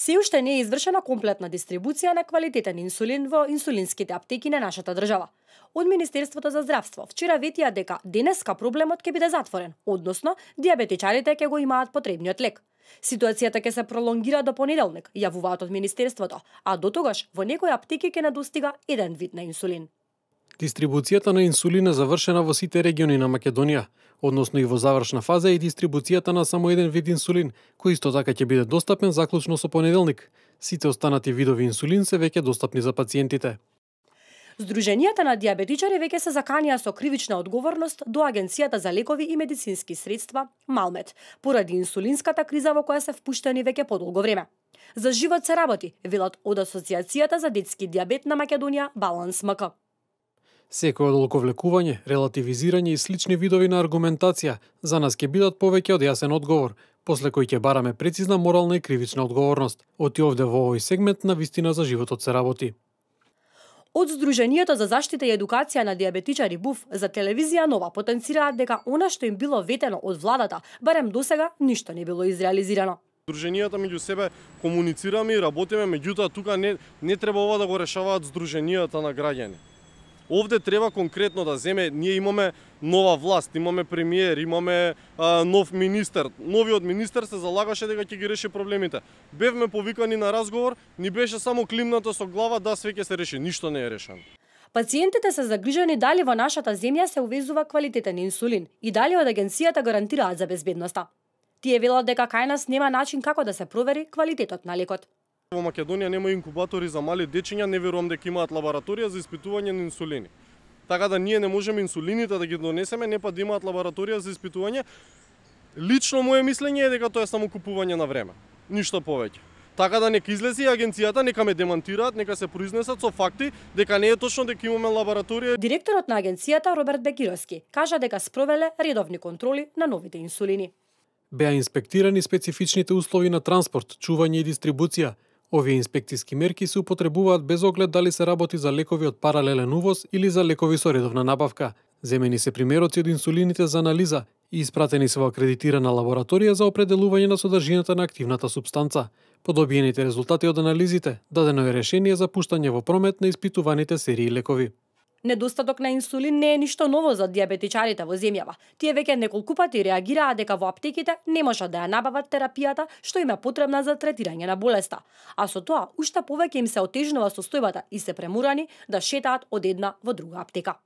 Се уште не е извршена комплетна дистрибуција на квалитетен инсулин во инсулинските аптеки на нашата држава. Од Министерството за здравство вчера ветија дека денеска проблемот ќе биде затворен, односно диабетичарите ќе го имаат потребниот лек. Ситуацијата ќе се пролонгира до понеделник, јавуваат од Министерството, а до тогаш во некои аптеки ќе недостига еден вид на инсулин. Дистрибуцијата на инсулин е завршена во сите региони на Македонија, односно и во завршна фаза е дистрибуцијата на само еден вид инсулин, кој исто така ќе биде достапен заклучно со понеделник. Сите останати видови инсулин се веќе достапни за пациентите. Здруженијата на диабетичари веќе се заканија со кривична одговорност до Агенцијата за лекови и медицински средства, Малмет, поради инсулинската криза во која се впуштени веќе подолго време. За живот се работи, велат од Асоциацијата за детски диабет на Македонија, Баланс МК. Секој одолковлекување, релативизирање и слични видови на аргументација за нас ќе бидат повеќе од јасен одговор, после кој ќе бараме прецизна морална и кривична одговорност. Оти овде во овој сегмент на вистина за животот се работи. Од Здруженијето за заштита и едукација на диабетичари БУФ за телевизија Нова потенцираат дека она што им било ветено од владата, барем досега ништо не било изреализирано. Здруженијата меѓу себе комуницираме и работиме, меѓутоа тука не треба ова да го решаваат здруженијата на граѓани. Овде треба конкретно да земе, ние имаме нова власт, имаме премиер, имаме нов министер. Новиот министер се залагаше дека ќе ги реши проблемите. Бевме повикани на разговор, ни беше само климнато со глава да све ќе се реши, ништо не е решено. Пациентите се загрижени дали во нашата земја се увезува квалитетен инсулин и дали од агенцијата гарантираат за безбедноста. Тие велат дека кај нас нема начин како да се провери квалитетот на лекот. Во Македонија нема инкубатори за мали дечиња, не верувам дека имаат лабораторија за испитување на инсулини. Така да ние не можеме инсулините да ги донесеме, не па да имаат лабораторија за испитување. Лично моje мислење е дека тоа е само купување на време, ништо повеќе. Така да нека излезе и агенцијата, нека ме демантираат, нека се произнесат со факти дека не е точно дека имаме лабораторија. Директорот на агенцијата Роберт Бекировски кажа дека спровеле редовни контроли на новите инсулини. Беа инспектирани специфичните услови на транспорт, чување и дистрибуција. Овие инспекциски мерки се употребуваат без оглед дали се работи за лекови од паралелен увоз или за лекови со редовна набавка. Земени се примероци од инсулините за анализа и испратени се во акредитирана лабораторија за определување на содржината на активната супстанца. По добиените резултати од анализите, дадено е решение за пуштање во промет на испитуваните серии лекови. Недостаток на инсулин не е ништо ново за диабетичарите во земјава. Тие веќе неколку пати реагираат дека во аптеките не можат да ја набават терапијата што им е потребна за третирање на болеста, а со тоа уште повеќе им се отежнува состојбата и се преморани да шетаат од една во друга аптека.